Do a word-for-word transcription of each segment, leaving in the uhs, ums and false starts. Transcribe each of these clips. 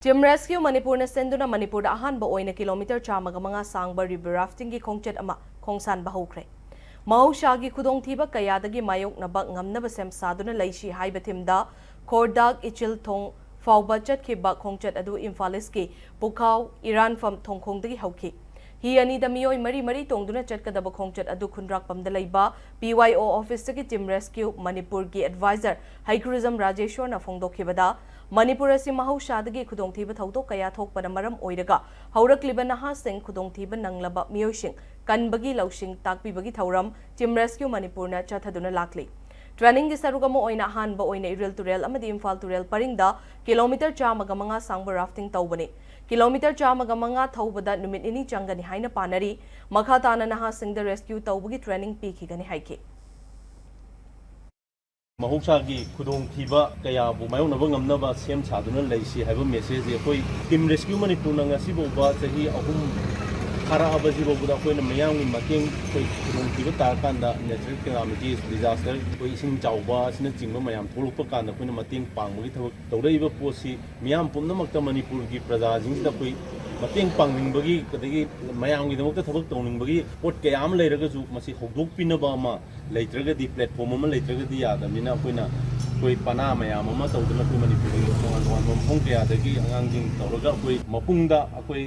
Team Rescue ꯃꯅꯤꯄꯨꯔꯅ ꯁꯤꯟꯗꯨꯅ ꯃꯅꯤꯄꯨꯔꯗ ꯑꯍꯥꯟꯕ ꯑꯣꯏꯅ ꯀꯤꯂꯣꯃꯤꯇꯔ ꯆꯥꯝꯃꯒ ꯃꯉꯥ ꯁꯥꯡꯕ river raftingꯒꯤ ꯈꯣꯡꯆꯠ ꯑꯃ ꯈꯣꯡꯁꯥꯟꯕ ꯍꯧꯈ꯭ꯔꯦ꯫ ꯃꯍꯧꯁꯥꯒꯤ ꯈꯨꯗꯣꯡꯊꯤꯕ ꯀꯌꯥꯗꯒꯤ ꯃꯥꯌꯣꯛꯅꯕ ꯉꯝꯅꯕ ꯁꯦꯝ ꯁꯥꯗꯨꯅ ꯂꯩꯁꯤ ꯍꯥꯏꯕ themeꯗ ꯈꯣꯔꯗꯥꯛ ꯏꯆꯤꯜ ꯊꯣꯡ ꯐꯥꯎꯕ ꯆꯠꯈꯤꯕ ꯈꯣꯡꯆꯠ ꯑꯗꯨ ꯏꯝꯐꯥꯜ ꯏꯁꯀꯤ ꯄꯨꯈꯥꯎ ꯏꯔꯥꯟꯐꯝ ꯊꯣꯡꯈꯣꯡꯗꯒꯤ ꯍꯧꯈꯤ꯫ ꯍꯤ ꯑꯅꯤꯗ ꯃꯤꯑꯣꯏ ꯃꯔꯤ ꯃꯔꯤ ꯇꯣꯡꯗꯨꯅ ꯆꯠꯀꯗꯕ ꯈꯣꯡꯆꯠ ꯑꯗꯨ ꯈꯨꯟꯗ꯭ꯔꯥꯛꯄꯝꯗ ꯂꯩꯕ P Y O officeꯇꯒꯤ Team Rescue ꯃꯅꯤꯄꯨꯔꯒꯤ adviser ꯍꯩꯀ꯭ꯔꯨꯖꯝ ꯔꯥꯖꯦꯁ꯭ꯋꯔꯅ ꯐꯣꯡꯗꯣꯛꯈꯤꯕꯗ, ꯃꯅꯤꯄꯨꯔ ꯑꯁꯤ ꯃꯍꯧꯁꯥꯗꯒꯤ ꯈꯨꯗꯣꯡꯊꯤꯕ ꯊꯧꯗꯣꯛ ꯀꯌꯥ ꯊꯣꯛꯄꯅ ꯃꯔꯝ ꯑꯣꯏꯔꯒ ꯍꯧꯔꯛꯂꯤꯕ ꯅꯍꯥꯁꯤꯡ ꯈꯨꯗꯣꯡꯊꯤꯕ ꯅꯪꯂꯕ ꯃꯤꯑꯣꯏꯁꯤꯡ ꯀꯟꯕꯒꯤ ꯂꯧꯁꯤꯡ ꯇꯥꯛꯄꯤꯕꯒꯤ ꯊꯧꯔꯝ Team Rescue ꯃꯅꯤꯄꯨꯔꯅ ꯆꯠꯊꯗꯨꯅ ꯂꯥꯛꯂꯤ꯫ Trainingꯒꯤ ꯁꯔꯨꯛ ꯑꯃ ꯑꯣꯏꯅ ꯑꯍꯥꯟꯕ ꯑꯣꯏꯅ ꯏꯔꯤꯜ ꯇꯨꯔꯦꯜ ꯑꯃꯗꯤ ꯏꯝꯐꯥꯜ ꯇꯨꯔꯦꯜ ꯄꯔꯤꯡꯗ ꯀꯤꯂꯣꯃꯤꯇꯔ ꯆꯥꯝꯃꯒ ꯃꯉꯥ ꯁꯥꯡꯕ rafting ꯇꯧꯕꯅꯤ꯫ ꯀꯤꯂꯣꯃꯤꯇꯔ ꯆꯥꯝꯃꯒ ꯃꯉꯥ ꯊꯧꯕꯗ ꯅꯨꯃꯤꯠ ꯅꯤꯅꯤ ꯆꯪꯒꯅꯤ ꯍꯥꯏꯅ ꯄꯥꯅꯔꯤ꯫ ꯃꯈꯥ ꯇꯥꯅ ꯅꯍꯥꯁꯤꯡꯗ rescue ꯇꯧꯕꯒꯤ training ꯄꯤꯈꯤꯒꯅꯤ ꯍꯥꯏꯈꯤ꯫ ꯃꯍꯧꯁꯥꯒꯤ ꯈꯨꯗꯣꯡꯊꯤꯕ ꯀꯌꯥꯕꯨ ꯃꯥꯌꯣꯛꯅꯕ ꯉꯝꯅꯕ ꯁꯦꯝ ꯁꯥꯗꯨꯅ ꯂꯩꯁꯤ ꯍꯥꯏꯕ message ꯑꯩꯈꯣꯏ Team Rescue ꯃꯅꯤꯄꯨꯔꯅ ꯉꯁꯤ ꯐꯥꯎꯕ ꯆꯍꯤ ꯑꯍꯨꯝ ꯊꯥꯔꯛꯑꯕꯁꯤ ꯐꯥꯎꯕꯗ ꯑꯩꯈꯣꯏꯅ ꯃꯤꯌꯥꯝꯒꯤ ꯃꯇꯦꯡ, ꯑꯩꯈꯣꯏ ꯈꯨꯗꯣꯡꯊꯤꯕ ꯇꯥꯔꯀꯥꯟꯗ natural calamities, disaster, ꯑꯩꯈꯣꯏ ꯏꯁꯤꯡ ꯆꯥꯎꯕ ꯑꯁꯤꯅꯆꯤꯡꯕ ꯃꯌꯥꯝ ꯊꯣꯛꯂꯛꯄ ꯀꯥꯟꯗ ꯑꯩꯈꯣꯏꯅ ꯃꯇꯦꯡ ꯄꯥꯡꯕꯒꯤ ꯊꯕꯛ ꯇꯧꯔꯛꯏꯕ ꯄꯣꯠꯁꯤ ꯃꯤꯌꯥꯝ ꯄꯨꯝꯅꯃꯛꯇ, ꯃꯅꯤꯄꯨꯔꯒꯤ ꯄ꯭ꯔꯖꯥꯁꯤꯡꯁꯤꯗ ꯑꯩꯈꯣꯏ ꯃꯇꯦꯡ ꯄꯥꯡꯅꯤꯡꯕꯒꯤ, ꯑꯗꯒꯤ ꯃꯌꯥꯝꯒꯤꯗꯃꯛꯇ ꯊꯕꯛ ꯇꯧꯅꯤꯡꯕꯒꯤ ꯄꯣꯠ ꯀꯌꯥ ꯑꯃ ꯂꯩꯔꯒꯁꯨ ꯃꯁꯤ ꯍꯧꯗꯣꯛꯄꯤꯅꯕ ꯑꯃ ꯂꯩꯇ꯭ꯔꯒꯗꯤ, platform ꯑꯃ ꯂꯩꯇ꯭ꯔꯒꯗꯤ ꯌꯥꯗꯕꯅꯤꯅ ꯑꯩꯈꯣꯏꯅ, ꯑꯩꯈꯣꯏ ꯄꯅꯥ ꯃꯌꯥꯝ ꯑꯃ ꯇꯧꯗꯅ ꯑꯩꯈꯣꯏ ꯃꯅꯤꯄꯨꯔꯒꯤ ꯇꯣꯉꯥꯟ ꯇꯣꯉꯥꯟꯕ ꯃꯐꯝ ꯀꯌꯥꯗꯒꯤ ꯑꯉꯥꯡꯁꯤꯡ ꯇꯧꯔꯒ ꯑꯩꯈꯣꯏ ꯃꯄꯨꯡꯗ ꯑꯩꯈꯣꯏ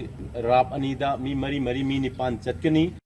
raft ꯑꯅꯤꯗ ꯃꯤ ꯃꯔꯤ ꯃꯔꯤ, ꯃꯤ ꯅꯤꯄꯥꯟ ꯆꯠꯀꯅꯤ꯫